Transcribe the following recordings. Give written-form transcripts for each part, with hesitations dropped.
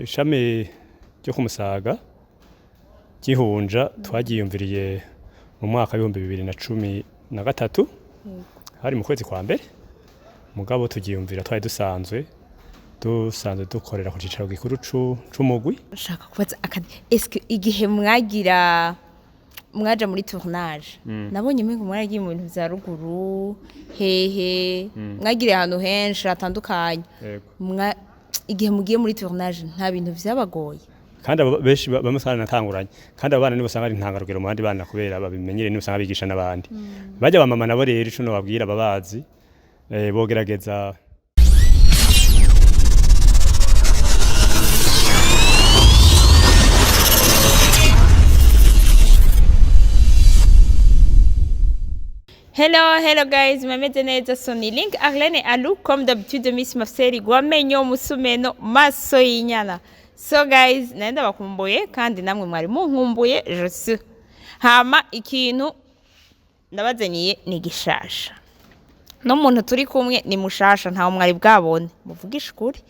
Ishami ryo ku Musaga ry'Ihunja twaryiyumviriye mu mwaka w'2013, hari mu kwezi kwa mbere, mugabo turyiyumvira twari dusanzwe dukorera ku cicaro gikuru c'umugwi. Nshaka kubaza akandi: eske igihe mwagira mwaja muri tournage, nabonye umengo mwaragiye mu bintu vya ruguru, hehe, mwagiriye ahantu henshi hatandukanye? Yego. Igihe mugiye muri tournage nta bintu vyabagoye? Kandi abo benshi bamwe usanga natanguranye, kandi abo bana nibo usanga ari intangarugero mu bandi bana kubera babimenyereye, nibo usanga bigisha n'abandi. Barya ba mama nabo rero, ico nobabwira, ababazi bogerageza. Hello, hello guys, mumeze neza? Sony Link, Arlene Alu, comme d'habitude, Miss Mafseri, Gwamenyo, Musumeno, Maso y'inyana. So guys, nenda bakumbuye kandi namwe mwari munkumbuye, je suis. Hama ikintu ndabazaniye ni gishasha. No muntu turi kumwe ni mushasha, ntawe mwari bwabone. Muvugishe ukuri.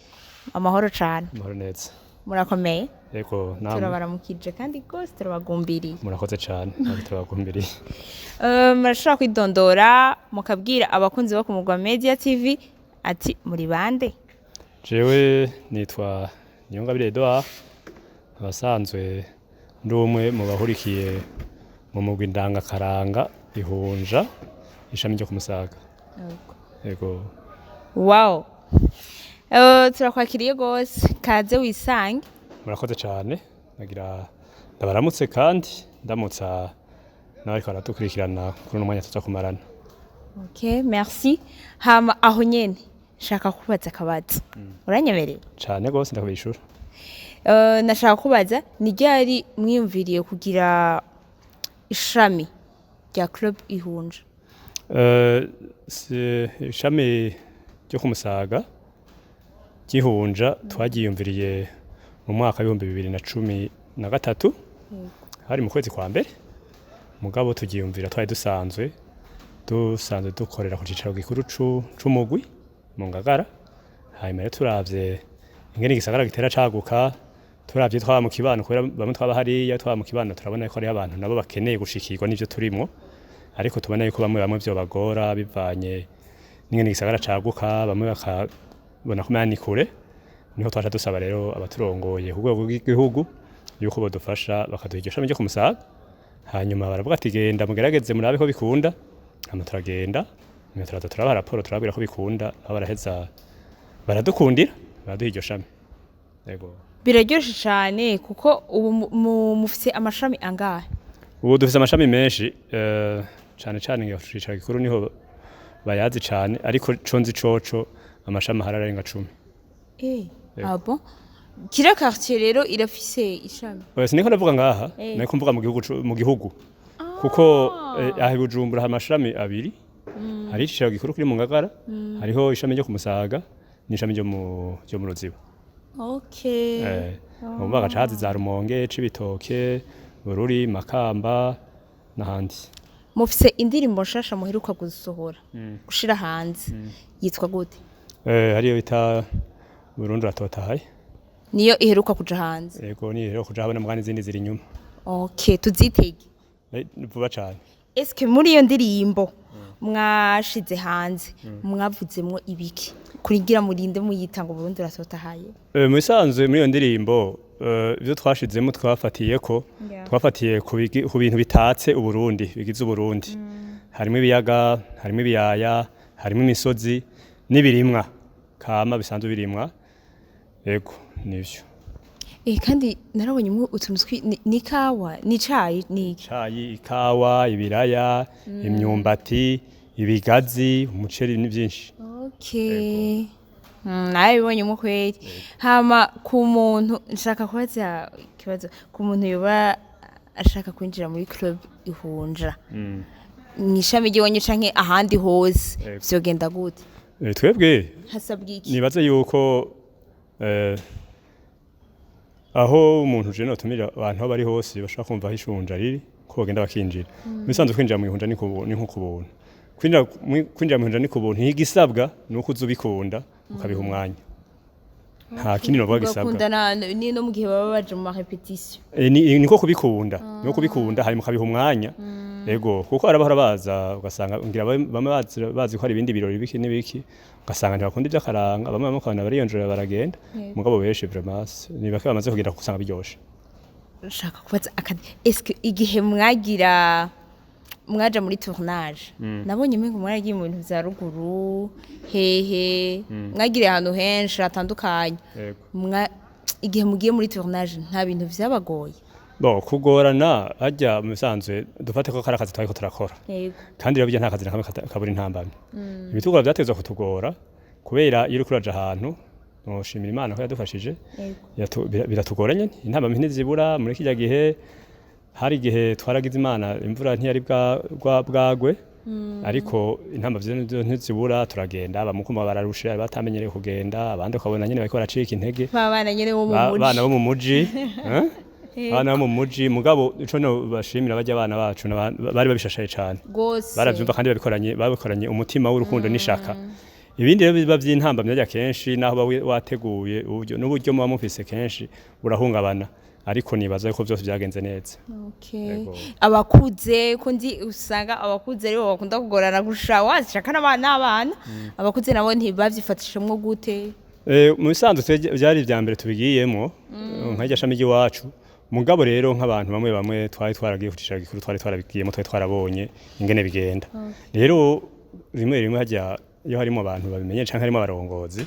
Amahoro cane. Amahoro neza. Murakomeye? Yego, namwe? Turabaramukije kandi gose turabagumbiriye. Murakoze cane, natwe turabagumbiriye. Murashobora kwidondora mukabwira abakunzi bo ku Mugwa Media TV ati muri bande? Jewe nitwa Niyongabire Edouard, abasanzwe ndi umwe mu bahurikiye mu mugwi ndangakaranga Ihunja, ishami ryo ku Musaga. Yego. Wow, turakwakiriye gose, kaze wisange. Murakoze cane, nagira ndabaramutse kandi ndamutsa n'abariko baradukurikirana kuri uno mwanya tuza kumarana. Okay, merci. Hama aho nyene nshaka kubaza akabazo, uranyemereye? Cane gose, ndakubishura. Nashaka kubaza ni ryari mwiyumviriye kugira ishami rya Club Ihunja? Ishami ryo ku Musaga ry'Ihunja twaryiyumviriye mu mwaka w'2013, hari mu kwezi kwa mbere, mugabo turyiyumvira twari dusanzwe dukorera ku cicaro gikuru c'umugwi mu Ngagara. Hanyuma rero turavye ingene igisagara gitera caguka, turavye twaba mu kibano, kubera bamwe twaba hariya, twaba mu kibano, turabona ko hariho abantu nabo bakeneye gushikirwa n'ivyo turimwo, ariko tubona yuko bamwe bamwe vyobagora bivanye n'ingene igisagara caguka, bamwe bakabona ko umenga ni kure. Niho twaca dusaba rero abaturongoye ku rwego rw'igihugu yuko bodufasha bakaduha iryo shami ryo ku Musaga. Hanyuma baravuga ati: "Genda mugerageze murabe ko bikunda." Hama turagenda, nyuma turaza turabaha raporo, turababwira ko bikunda, nabo baraheza baradukundira, baraduha iryo shami. Yego. Biraryoshe cane, kuko ubu mufise amashami angahe? Ubu dufise amashami menshi, cane cane ngira ku cicaro gikuru niho bayazi cane, ariko co nzi coco amashami ahari arenga 10. Ah bon, kira quartier rero irafise ishami? Oya, siniko ndavuga ngaha. Nariko mvuga mu gihugu, mu gihugu, kuko aha i Bujumbura hari amashami abiri: hari icicaro gikuru kiri mu Ngagara, hariho ishami ryo ku Musaga n'ishami ryo mu Ruziba. Umva hagaca haza za Rumonge, Cibitoke, Bururi, Makamba n'ahandi. Mufise indirimbo nshasha muheruka gusohora, gushira hanze, yitwa gute? Hariyo bita Burundi uratotahaye. Niyo iheruka kuja hanze? Yego, ni rero kuja habona, mugani izindi ziri inyuma. Okay, tuzitege? Vuba cane. Eske muri iyo ndirimbo mwashize hanze mwavuzemwo ibiki kurigira murinde muyita ngo Burundi uratotahaye? Mu bisanzwe muri iyo ndirimbo, ivyo twashizemo twafatiye ko twafatiye ku bintu bitatse Uburundi, bigize Uburundi: harimo ibiyaga, harimo ibiyaya, harimo imisozi n'ibirimwa kama bisanzwe birimwa. Yego, nivyo. Kandi narabonye utuntu ni kawa, ni cayi, ni iki? Cayi, ikawa, ibiraya, imyumbati, ibigazi, umuceri, ni vyinshi. Okay. Narabibonye kweri. Hama ku muntu nshaka kubaza ikibazo, ku muntu yoba ashaka kwinjira muri Club Ihunja mw'ishami ry'iwanyu canke ahandi hose, vyogenda gute? Twebwe Hasabwa iki? nibaze yuko aho umuntu je notumira abantu aho bari hose bashobora kumva aho ishunja riri, ko bagenda bakinjira. Mu bisanzwe kwinjira mu Ihunja ni nko ku buntu. Kwinjira mu Ihunja ni ku buntu, igisabwa ni uko uza ubikunda, ukabiha umwanya. Nta kindi novuga gisabwa. Ugakundana ni no mu gihe baba baje mu ma répétition. Niko kubikunda, niko kubikunda, hanyuma ukabiha umwanya. Ego, kuko arabahora baza ugasanga ngira bamwe bazi ko hari ibindi birori biki n'ibiki, ugasanga ntibakunda iby'akaranga. Bamwe bamwe ukabona bariyonjora baragenda. Mugabo benshi vraiment ni bake bamaze kugera kuko usanga biryoshe. Nshaka kubaza akandi: eske igihe mwagira mwaja muri tournage, nabonye umengo mwaragiye mu bintu vya ruguru, hehe, mwagiriye ahantu henshi hatandukanye? Yego. Igihe mugiye muri tournage nta bintu vyabagoye? Bo, kugorana hajya mu bisanzwe dufate ko kari akazi twariko turakora. Kandi rero burya nta kazi na kamwe kabura intambamyi. Ibitugora vyategerezwa kutugora, kubera iyo uriko uraja ahantu, noshimira Imana ko yadufashije. Biratugora nyene, intambamyi ntizibura. Muri kirya gihe hari igihe twaragize Imana imvura ntiyari bwagwe, ariko intambamyi zo ntizibura. Turagenda, bamukuma bararushe, batamenyereye kugenda, abandi ukabona nyene bariko baracika intege. Ba bana nyene bo mu muji. Bana bo mu muji, eh? Abana bo mu muji. Mugabo ico no bashimira bajya abana bacu bari babishashaye cane. Baravyumva kandi babikoranye umutima w'urukundo n'ishaka. Ibindi rero biba vy'intambamyi harya kenshi naho uba wateguye uburyo n'uburyo muba mufise kenshi burahungabana, ariko nibaza yuko vyose vyagenze neza. Yego. Abakuze ko ndi usanga abakuze aribo bakunda kugorana gusha wazishaka n'abana abakuze nabo ntibavyifatishemwo gute? Mu bisanzwe vyari ivya mbere tubigiyemo nk'irya shami ry'iwacu. Mugabo rero nk'abantu bamwe bamwe twari twaragiye ku cicaro gikuru, twari twarabigiyemo, twari twarabonye ingene bigenda. Rero rimwe rimwe hajya iyo harimo abantu babimenye canke harimo abarongozi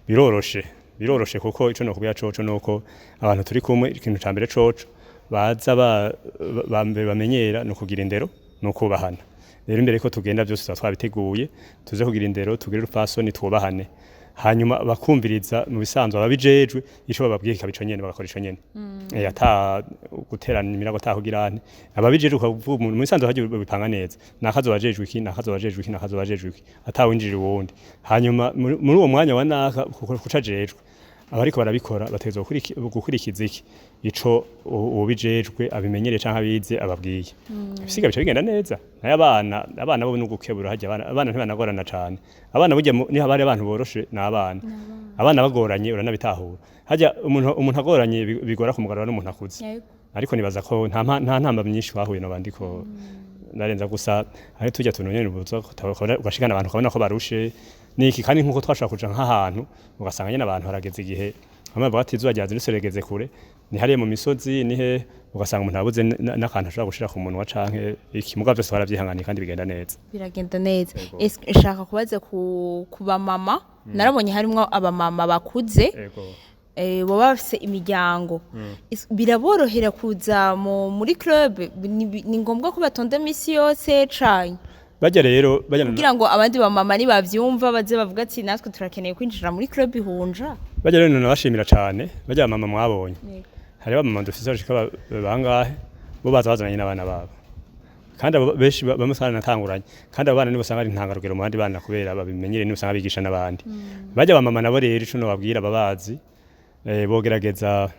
biroroshe, biroroshe, kuko ico nokubwira coco nuko abantu turi kumwe, ikintu ca mbere coco baza ba mbere bamenyera ni ukugira indero no kubahana. Rero imbere ko tugenda byose tuba twabiteguye, tuze kugira indero, tugire urupfasoni, twubahane, hanyuma bakumviriza. Mu bisanzwe ababijejwe ico bababwiye kikaba ico nyene, bagakora ico nyene. Ata guterana imirago, ata kugira ante. Ababijejwe ukavuga umuntu mu bisanzwe hagiye bipanga neza, nakazo bajejwe iki, nakazo bajejwe iki, nakazo bajejwe iki, atawinjira uwundi. Hanyuma muri uwo mwanya wa naka kucajejwe, abariko barabikora bategerezwa gukurikiza iki ico uwubijejwe abimenyereye canke abize ababwiye. Ibisiga bica bigenda neza. Nayo abana bo n'ugukebura harya. Abana ntibanagorana cane. Abana burya niho haba hari abantu boroshe n'abana. Abana bagoranye uranabitahura. Harya umuntu agoranye bigora kumugarura n'umuntu akuze. Ariko nibaza ko nta ntamba myinshi bahuye no bandiko narenza. Gusa hari tujya tuntu nyene ubuza ugashikana abantu ukabona ko barushe niki. Kandi nkuko twashobora kuja nk'ahantu ugasanga nyene abantu harageze igihe bamwe bavuga ati izuba ryazindutse rigeze kure, ni hariya mu misozi, nihe ugasanga umuntu abuze n'akantu ashobora gushira ku munwa canke iki. Mugabo vyose baravyihanganiye kandi bigenda neza. Biragenda neza. Ese nshaka kubaza ku bamama, narabonye harimwo abamama bakuze, baba bafise imiryango. Biraborohera kuza muri club? Ni ngombwa ko batonda misi yose canke? Bajya rero bajya Kugira ngo abandi bamama nibavyumva baze bavuga ati natwe turakeneye kwinjira muri club Ihunja. Bajya rero nabashimira cane bajya mama mwabonye. Hari abamama dufise bashika bangahe bo baza bazananye n'abana babo, kandi abo benshi bamwe usanga natanguranye, kandi abo bana nibo usanga ari intangarugero mu bandi bana kubera babimenyereye, nibo usanga bigisha n'abandi. Bajya abamama nabo rero ico nobabwira, babazi bogerageza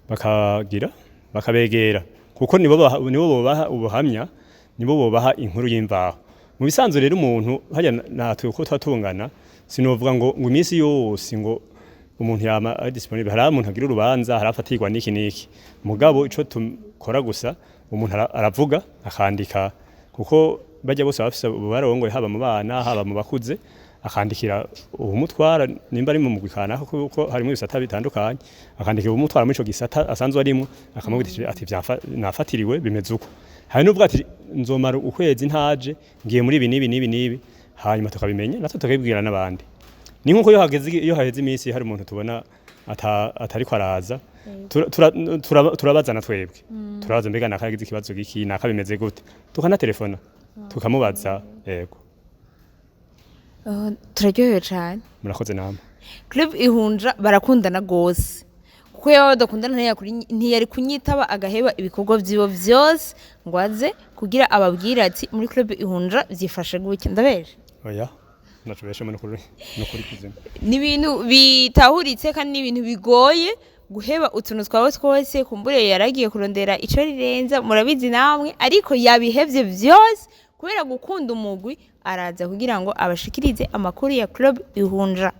bakagira bakabegera, kuko nibo bobaha ubuhamya, nibo bobaha inkuru y'imvaho. Mu bisanzwe rero umuntu hajya natwe uko tuba tungana, sinovuga ngo iminsi yose ngo umuntu yama ari disponible. Hari umuntu agira urubanza, hari afatirwa n'iki n'iki. Mugabo ico tukora gusa, umuntu aravuga akandika, kuko bajya bose bafise ubarongoye, haba mu bana, haba mu bakuze, akandikira uwumutwara nimba ari mu mugwi kanaka, kuko harimo ibisata bitandukanye, akandikira uwumutwara muri ico gisata asanzwe arimo, akamubwira ati nafatiriwe bimeze uko. Hari n'uvuga ati nzomara ukwezi ntaje, ngiye muri ibi n'ibi n'ibi n'ibi, hanyuma tukabimenya natwe tukabibwira n'abandi. Ni nkuko iyo hageze iminsi hari umuntu tubona atariko araza, turabazana twebwe, turabaza mbega naka yagize ikibazo giki, naka bimeze gute, tukanatelefona tukamubaza. Yego. Turaryohewe cane. Murakoze namwe. Club Ihunja barakundana gose, kuko yaba badakundana ntiyari kunyitaba agaheba ibikorwa vyiwe vyose ngo aze kugira ababwire ati muri Club Ihunja vyifashe gutya. Ndabeje? Oya, nacubeshemo, nukuri kuzima. Ni ibintu bitahuritse kandi ni ibintu bigoye guheba utuntu twawe twose. Kumbure yaragiye kurondera ico rirenza, murabizi namwe, ariko yabihevye vyose kubera gukunda umugwi, araza kugira ngo abashikirize amakuru ya Club Ihunja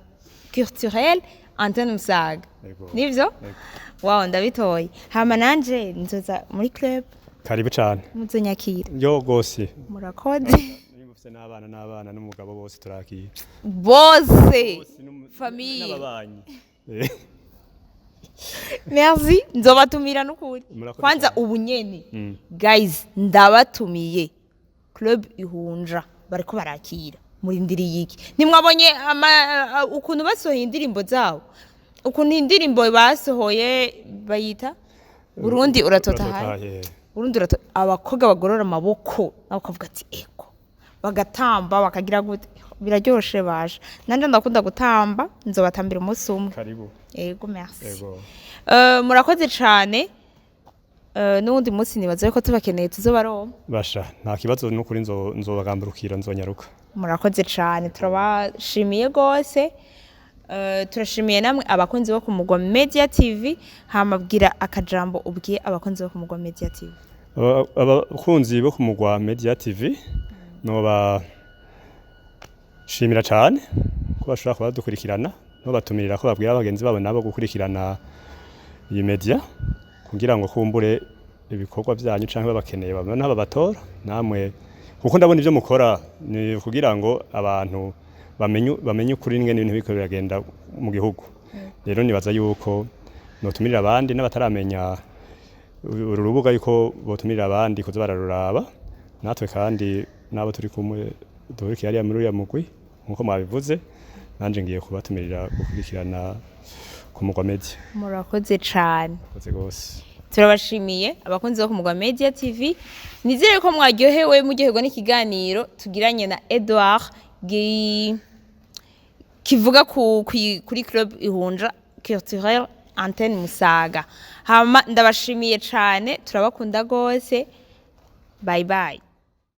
culturel. Antenne Musaga. Yego. Nivyo? Yego. Wow, ndabitoye. Hama nanje nzoza muri club. Karibu cane. Muzonyakira? Yo gose. Murakoze. Niba mufise n'abana n'umugabo, bose turakira. Bose. Famille. N'ababanyi. Merci, nzobatumira n'ukuri. Murakoze Kwanza cyane. ubu nyene, guys, ndabatumiye club Ihunja, bariko barakira. Murindiriye iki? Ntimwabonye ukuntu basohoye indirimbo zabo, ukuntu indirimbo basohoye bayita Burundi uratotahaye? Uratotahaye. Burundi urato, abakobwa bagorora amaboko nabo bakavuga ati ego, bagatamba, bakagira gute, biraryoshe baje. Nanje ndakunda gutamba, nzobatambira umunsi umwe. Karibu. Ego, merci. Yego. Murakoze cane. N'uwundi munsi nibaza ko tubakeneye tuzobaronka. Basha, nta kibazo n'ukuri, nzobagamburukira, nzonyaruka. Murakoze cane, turabashimiye rwose. Turashimiye namwe abakunzi bo ku Mugwa Media TV. Hamabwira akajambo ubwiye abakunzi bo ku Mugwa Media TV. Abakunzi bo ku Mugwa Media TV noba shimira cane ko bashobora kuba badukurikirana, no batumirira ko babwira bagenzi babo nabo gukurikirana iyi media kugira ngo kumbure ibikorwa byanyu canke babakeneye babona babatora namwe, kuko ndabona ibyo mukora ni kugira ngo abantu bamenye ukuri n'ingene ibintu biriko biragenda mu gihugu. Rero nibaza yuko notumirira abandi n'abataramenya uru rubuga yuko botumirira abandi kuza bararuraba. Natwe kandi n'abo turi kumwe duhurikiye hariya muri uriya mugwi, nk'uko mwabivuze, nanje ngiye kubatumirira gukurikirana ku Mugwa Media. Murakoze cane. Murakoze gose. Turabashimiye abakunzi bo ku Mugwa Media TV. Nizere ko mwaryohewe, muryoherwa n'ikiganiro tugiranye na Edouard kivuga kuri club Ihunja Culturel Antenne Musaga. Hama ndabashimiye cane, turabakunda gose. Bye bye.